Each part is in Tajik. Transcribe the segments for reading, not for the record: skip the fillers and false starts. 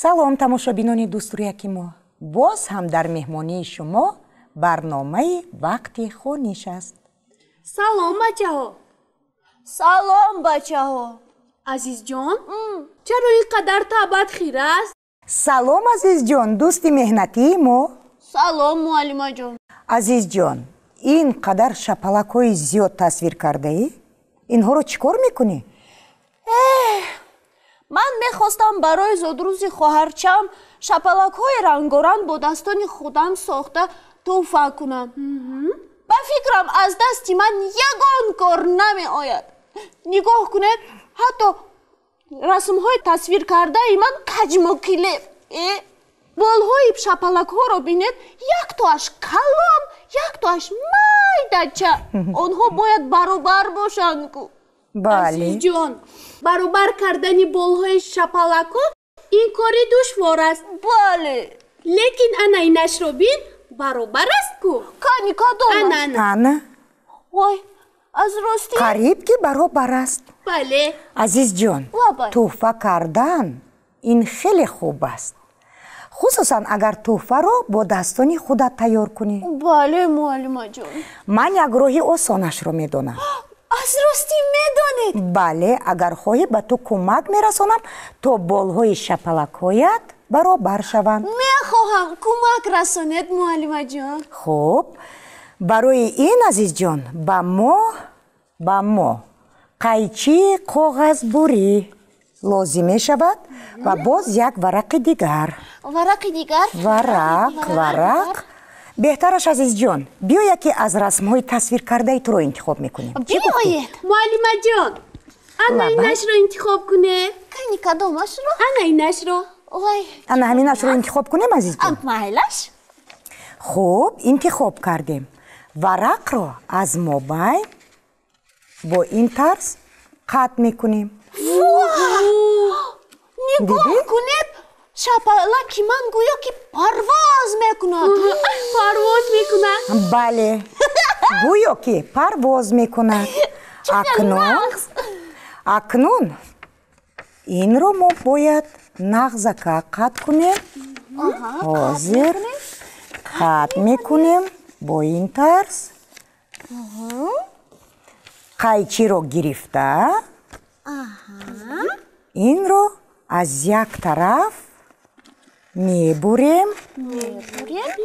Салом, тамошобинони дӯстрӯяки мо. Боз ҳам дар меҳмонии шумо барномаи вақти хониш аст. Салом, бачаҳо. Салом, бачаҳо. Азизҷон, чаро ин қадар табъат хира аст? Салом, Азизҷон, дӯсти меҳнатии мо. Салом, муаллимаҷон. Азизҷон, ин қадар шапалакҳои зиёд тасвир кардаӣ? Инҳоро чӣ кор мекунӣ? Ман мехостам барои зодрӯзи хоҳарчам шапалакҳои рангоранг бо дастони худам сохта тӯҳфа кунам. Ба фикрам, аз дасти ман ягон кор намеояд. Нигоҳ кунед, ҳатто расмҳои тасвиркардаи ман каҷмокилеб. Болҳои шапалакҳоро бинед, яктоаш калон, яктоаш майдача. Онҳо бояд баробар бошанд ку. Бале. Азизҷон, баробар кардани болҳои шапалакҳо ин кори душвор аст. Бале. Лекин ана инашро бин, баробар аст ку. Кани кадом аст? Ана, ана. Ана. Вой, аз ростӣ? Қариб ки баробар аст. Бале. Азизҷон, Лабай. тӯҳфа кардан ин хеле хуб аст. Хусусан агар тӯҳфаро бо дастони худат тайёр кунӣ. Бале, муаллимаҷон. Ман як роҳи осонашро медонам. Аз ростӣ медонед? Бале, агар хоҳӣ ба ту кӯмак мерасонам, то болҳои шапалакҳоят баробар шаванд. Мехоҳам, кӯмак расонед, муаллимаҷон. Хуб, барои ин, Азизҷон, ба мо қайчии коғазбурӣ лозим мешавад ва боз як варақи дигар. Варақи дигар? Варақ, варақ. Беҳтараш, Азизҷон, биё яке аз расмҳои тасвиркардаи туро интихоб мекунем. Чӣ гуфтӣ? Биёед. Муаллимаҷон, ана Лабай. инашро интихоб кунед. Кани кадомашро? Ана инашро. Ой. Ана ҳаминашро интихоб кунем, Азизҷон? Майлаш? Хуб, интихоб кардем. Варақро аз мобайн бо ин тарз қатъ мекунем. Нигоҳ Дидӣ? кунед, шапалаки ман гӯё ки парвоз мекунад. Парвоз мекунад. Бале, гӯё ки парвоз мекунад. Нағз. Акнун инро мо бояд нағзака қатъ кунем. Ҳозир қатъ мекунем бо ин тарз. Қайчиро гирифта, инро аз як тараф мебурем. Мебурем.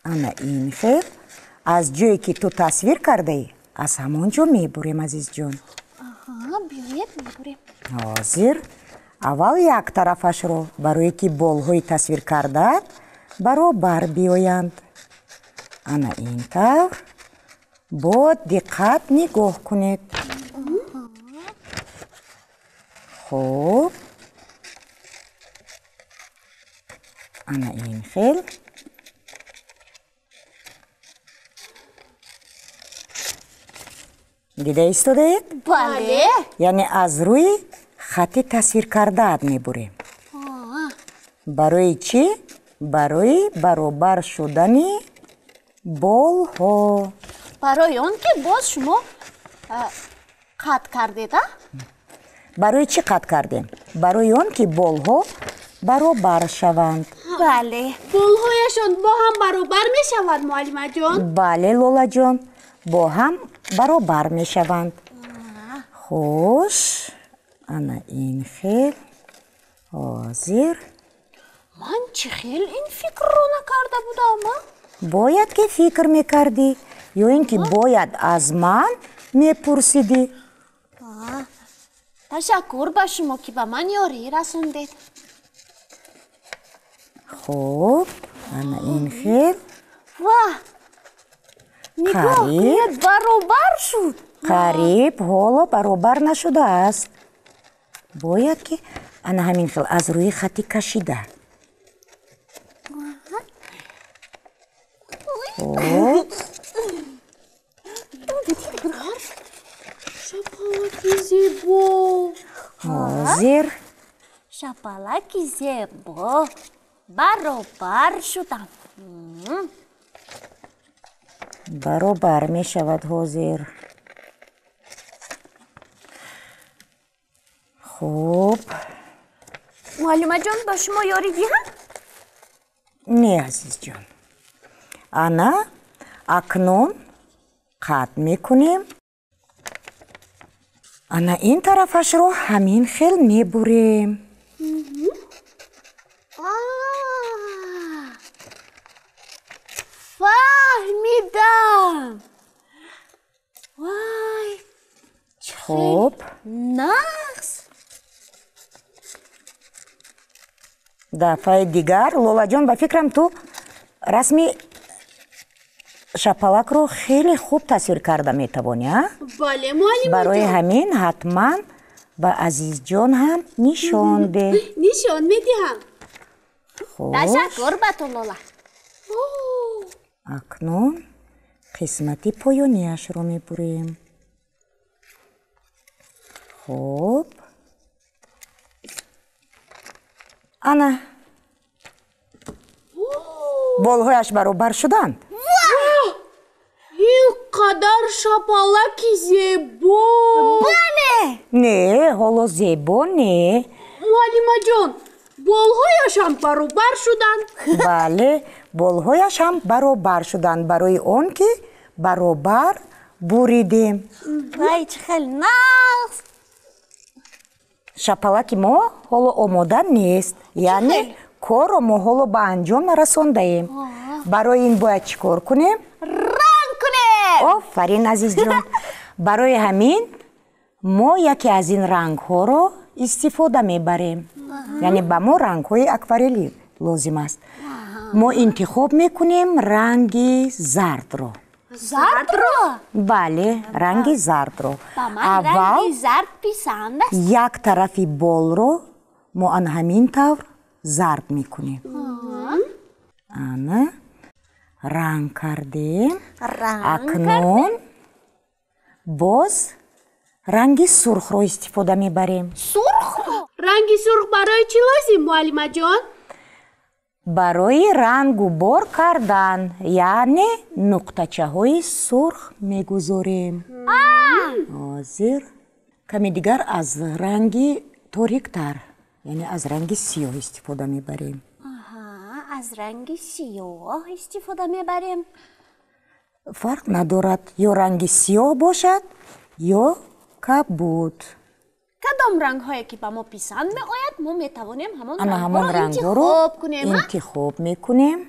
Ана ин хел. Аз ҷое ки ту тасвир кардаӣ, аз ҳамон ҷо мебурем, Азизҷон. Биёед, мебурем. Ҳозир аввал як тарафашро, барое ки болҳои тасвиркардаат баробар биёянд. Ана ин тавр. Бо диққат нигоҳ кунед. Хуб, ана ин хел. Дида истодаед? Бале. Яъне аз рӯи хати тасвиркардаат мебурем. Барои чӣ? Барои баробар шудани болҳо. Барои он ки боз шумо қатъ кардед, а? Барои чӣ қатъ кардем? Барои он ки болҳо баробар шаванд. Бале. Болҳояшон бо ҳам баробар мешаванд, муаллимаҷон? Бале, Лолаҷон, бо ҳам баробар мешаванд. Хуш, ана ин хел. Ҳозир. Ман чӣ хел ин фикрро накарда будам, а? Бояд ки фикр мекардӣ, ё ин ки бояд аз ман мепурсидӣ. Ташаккур ба шумо, ки ба ман ёрӣ расондед. Хуб, ана ин хел. Ва, нигоҳ Қариб. кунед, баробар шуд. Қариб, ҳоло баробар нашудааст. Бояд ки ана ҳамин хел аз рӯи хати кашида. Хуб. Шапалаки зебо. Ҳозир. Шапалаки зебо. Баробар шудам. Баробар мешавад ҳозир. Хуб. Муаллимаҷон, ба шумо ёрӣ диҳам? Не, азизҷон. Ана акнун қатъ мекунем. Ана ин тарафашро ҳамин хел мебурем. Фаҳмидам. Вай, хуб. Нағз. Дафъаи дигар, Лолаҷон, ба фикрам ту расми шапалакро хеле хуб тасвир карда метавонӣ, а? Бале, муаллимаҷон. Барои ҳамин ҳатман ба Азизҷон ҳам нишон деҳ. Нишон медиҳам. Ташаккур ба ту, Лола. Акнун қисмати поёнияшро мебурем. Хуб. Ана. Болҳояш баробар шуданд. Ин қадар шапалаки зебо! Бале! Не, ҳоло зебо не. Муаллимаҷон, болҳояшам баробар шуданд. Бале, болҳояшам баробар шуданд барои он ки баробар буридем. Вай, чӣ хел нағз! Шапалаки мо ҳоло омода нест, яъне корро мо ҳоло ба анҷом нарасондаем. Барои ин бояд чӣ кор кунем? Ранг кунем! Офарин, азизҷон. Барои ҳамин мо яке аз ин рангҳоро истифода мебарем. Яъне ба мо рангҳои акварелӣ лозим аст. Мо интихоб мекунем ранги зардро. Зардро? Бале, ранги зардро. Ба ман ранги зард писанд аст. Як тарафи болро мо ан ҳамин тавр зард мекунем. Ана ранг кардем. Акнун боз ранги сурхро истифода мебарем. Сурхро? Ранги сурх барои чӣ лозим, муаллимаҷон? Барои рангу бор кардан, яъне нуқтачаҳои сурх мегузорем. Ҳозир каме дигар аз ранги ториктар, яъне аз ранги сиёҳ истифода мебарем. Аз ранги сиёҳ истифода мебарем. Фарқ надорад, ё ранги сиёҳ бошад, ё кабуд. Кадом рангҳое ки ба мо писанд меояд, мо метавонем ҳамон рангҳоро интихоб мекунем.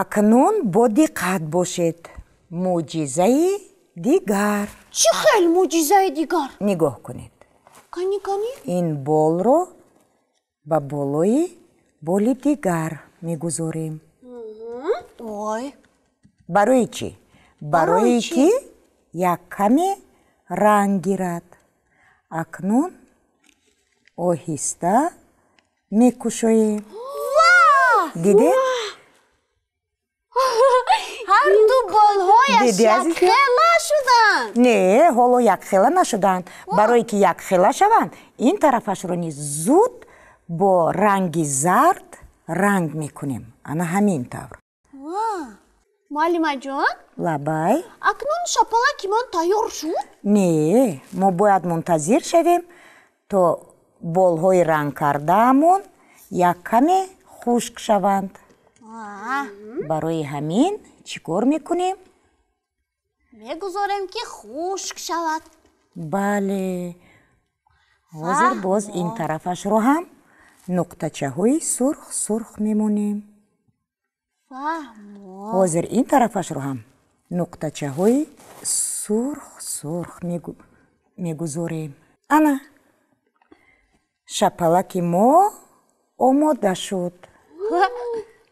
Акнун бо диққат бошед. Мӯъҷизаи дигар. Чӣ хел мӯъҷизаи дигар? Нигоҳ кунед. Кани, кани? Ин болро ба болои боли дигар мегузорем. Ой. Барои чӣ? Барои ки як каме ранг гирад. Акнун оҳиста мекушоем. Дидед? Ҳар ду болҳояш якхела шуданд. Не, ҳоло якхела нашуданд. Барое ки якхела шаванд, ин тарафашро низ зуд бо ранги зард ранг мекунем. Ана ҳамин тавр. Муаллимаҷон? Лабай. Акнун шапалаки мон тайёр шуд? Не, мо бояд мунтазир шавем, то болҳои ранг кардаамон як каме хушк шаванд. Барои ҳамин чӣ кор мекунем? Мегузорем ки хушк шавад. Бале. Ҳозир боз ин тарафашро ҳам нуқтачаҳои сурх сурх мемонем. Ҳозир ин тарафашро ҳам нуқтачаҳои сурх сурх мегузорем. Ана шапалаки мо омода шуд.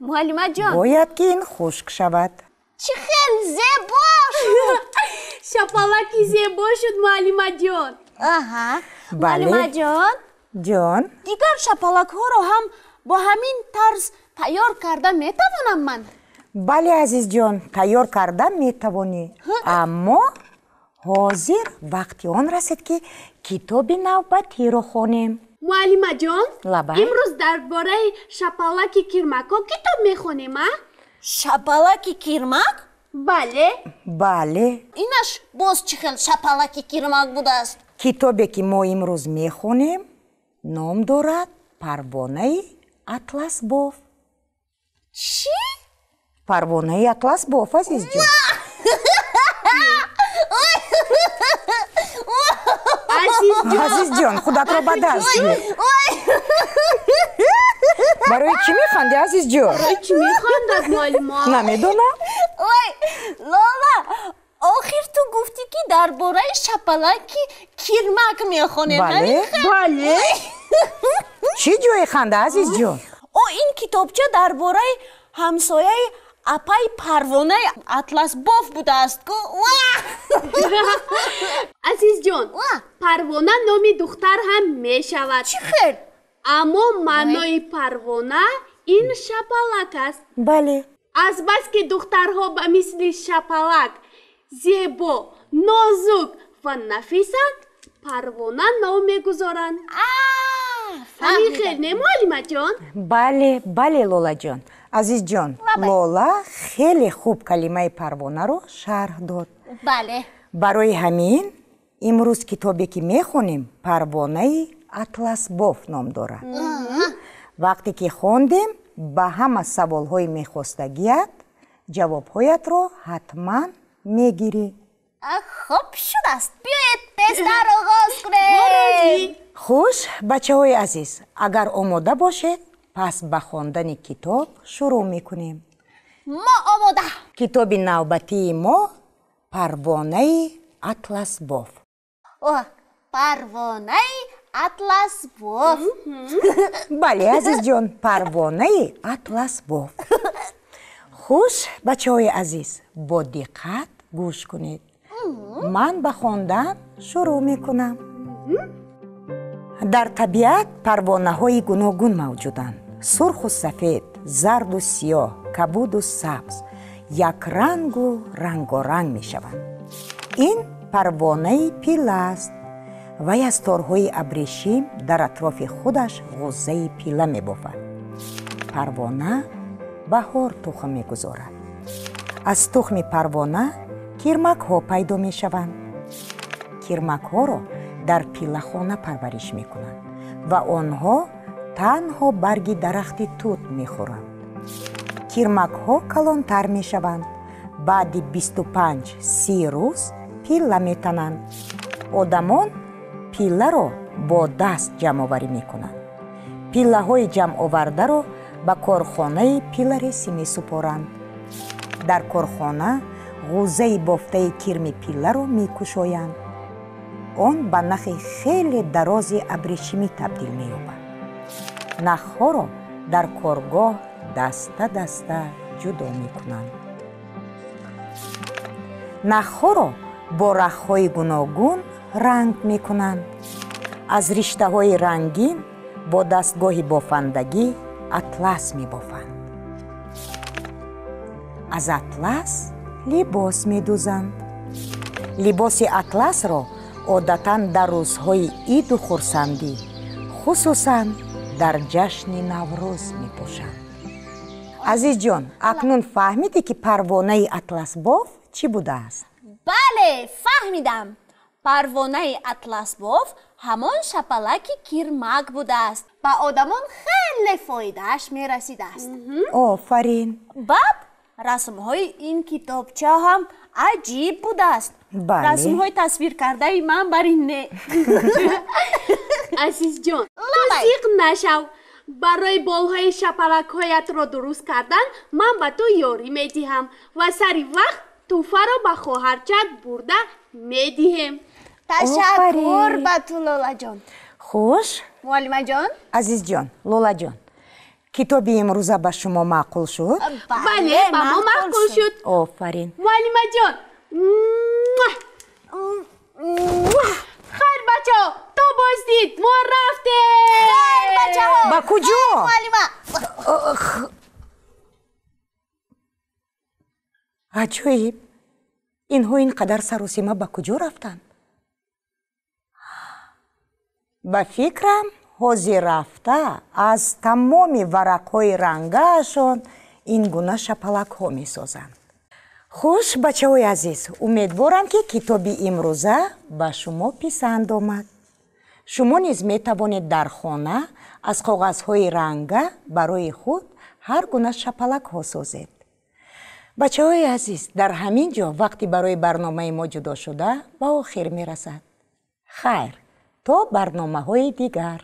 Муаллимаҷон, бояд ки ин хушк шавад. Чӣ хел зебо шуд! Шапалаки зебо шуд, муаллимаҷон. Аҳа, муаллимаҷон. Ҷон, дигар шапалакҳоро ҳам бо ҳамин тарз тайёр карда метавонам ман? Бале, азизҷон, тайёр карда метавонӣ. Аммо ҳозир вақти он расид, ки китоби навбатиро хонем. Муаллимаҷон, лабай. Имрӯз дар бораи шапалаки кирмакҳо китоб мехонем, а? Шапалаки кирмак? Бале. Бале. Инаш боз чӣ хел шапалаки кирмак будааст? Китобе ки мо имрӯз мехонем, ном дорад Парвонаи атласбоф. Чӣ? Парвонаи атласбоф, азизҷон. Азизҷон, худатро ба даст гир. Барои чӣ механдӣ, азизҷон? Барои чӣ механдад, муаллима? Намедонам. Ой, Лола, охир ту гуфтӣ, ки дар бораи шапалаки кирмак мехонем. Бале. Бале. Чӣ ҷои ханда, азизҷон? О, ин китобча дар бораи ҳамсояи апаи Парвонаи атласбоф будааст ку. Азизҷон, Парвона номи духтар ҳам мешавад. Чӣ хел? Аммо маънои парвона ин шапалак аст. Бале. Азбаски духтарҳо ба мисли шапалак зебо, нозук ва нафисанд, Парвона ном мегузоранд. Ҳамин хел не, муаллимаҷон? Бале, бале, Лолаҷон. Азизҷон, Лола хеле хуб калимаи парвонаро шарҳ дод. Бале. Барои ҳамин имрӯз китобе, ки мехонем, Парвонаи атласбоф ном дорад. Вақте ки хондем, ба ҳама саволҳои мехостагият ҷавобҳоятро ҳатман мегирӣ. Хуб шудааст, биёед тезтар оғоз кунем. Хуш, бачаҳои азиз, агар омода бошед, пас ба хондани китоб шурӯъ мекунем. Мо омода. Китоби навбатии мо Парвонаи атласбоф. Парвонаи атласбоф. Бале, азизҷон, Парвонаи атласбоф. Хуш, бачаҳои азиз, бо диққат гӯш кунед. Ман ба хондан шурӯъ мекунам. Дар табиат парвонаҳои гуногун мавҷуданд: сурху сафед, зарду сиёҳ, кабуду сабз, якрангу рангоранг мешаванд. Ин парвонаи пила аст. Вай аз торҳои абрешим дар атрофи худаш ғуззаи пила мебофад. Парвона баҳор тухм мегузорад. Аз тухми парвона кирмакҳо пайдо мешаванд. Кирмакҳоро дар пилахона парвариш мекунанд ва онҳо танҳо барги дарахти тут мехӯранд. Кирмакҳо калонтар мешаванд. Баъди 25-30 рӯз пилла метананд. Одамон пилларо бо даст ҷамъоварӣ мекунанд. Пиллаҳои ҷамъовардаро ба корхонаи пилларесӣ месупоранд. Дар корхона ғуззаи бофтаи кирми пилларо мекушоянд. Он ба нахи хеле дарози абрешимӣ табдил меёбад. Нахҳоро дар коргоҳ даста-даста ҷудо мекунанд. Нахҳоро бо рахҳои гуногун ранг мекунанд. Аз риштаҳои рангин бо дастгоҳи бофандагӣ атлас мебофанд. Аз атлас либос медӯзанд. Либоси атласро одатан дар рӯзҳои иду хурсандӣ, хусусан дар ҷашни Наврӯз мепӯшанд. Азизҷон, акнун фаҳмидӣ, ки парвонаи атласбоф чӣ будааст? Бале, фаҳмидам. Парвонаи атласбоф ҳамон шапалаки кирмак будааст. Ба одамон хеле фоидааш мерасидааст. Офарин. Баъд расмҳои ин китобча ҳам аҷиб будааст. Бале. Расмҳои тасвиркардаи ман бар ин не. Азизҷон, ту зиқ нашав. Барои болҳои шапалакҳоятро дуруст кардан ман ба ту ёрӣ медиҳам ва сари вақт тӯҳфаро ба хоҳарчат бурда медиҳем. Ташаккур ба ту, Лолаҷон. Хуш. Муаллимаҷон. Азизҷон, Лолаҷон, китоби имрӯза ба шумо маъқул шуд? Бале, ба мо маъқул шуд. Офарин. Муаллимаҷон, хайр, бачаҳо, то боздид, мо рафтем. Хайр, бачаҳо. Ба куҷо? Муаллима. Аҷоиб, инҳо ин қадар саросима ба куҷо рафтанд? Ба фикрам, ҳозир рафта аз тамоми варақҳои рангаашон ин гуна шапалакҳо месозанд. Хуш, бачаҳои азиз, умедворам, ки китоби имрӯза ба шумо писанд омад. Шумо низ метавонед дар хона аз коғазҳои ранга барои худ ҳар гуна шапалакҳо созед. Бачаҳои азиз, дар ҳамин ҷо вақти барои барномаи мо ҷудо шуда ба охир мерасад. Хайр, то барномаҳои дигар.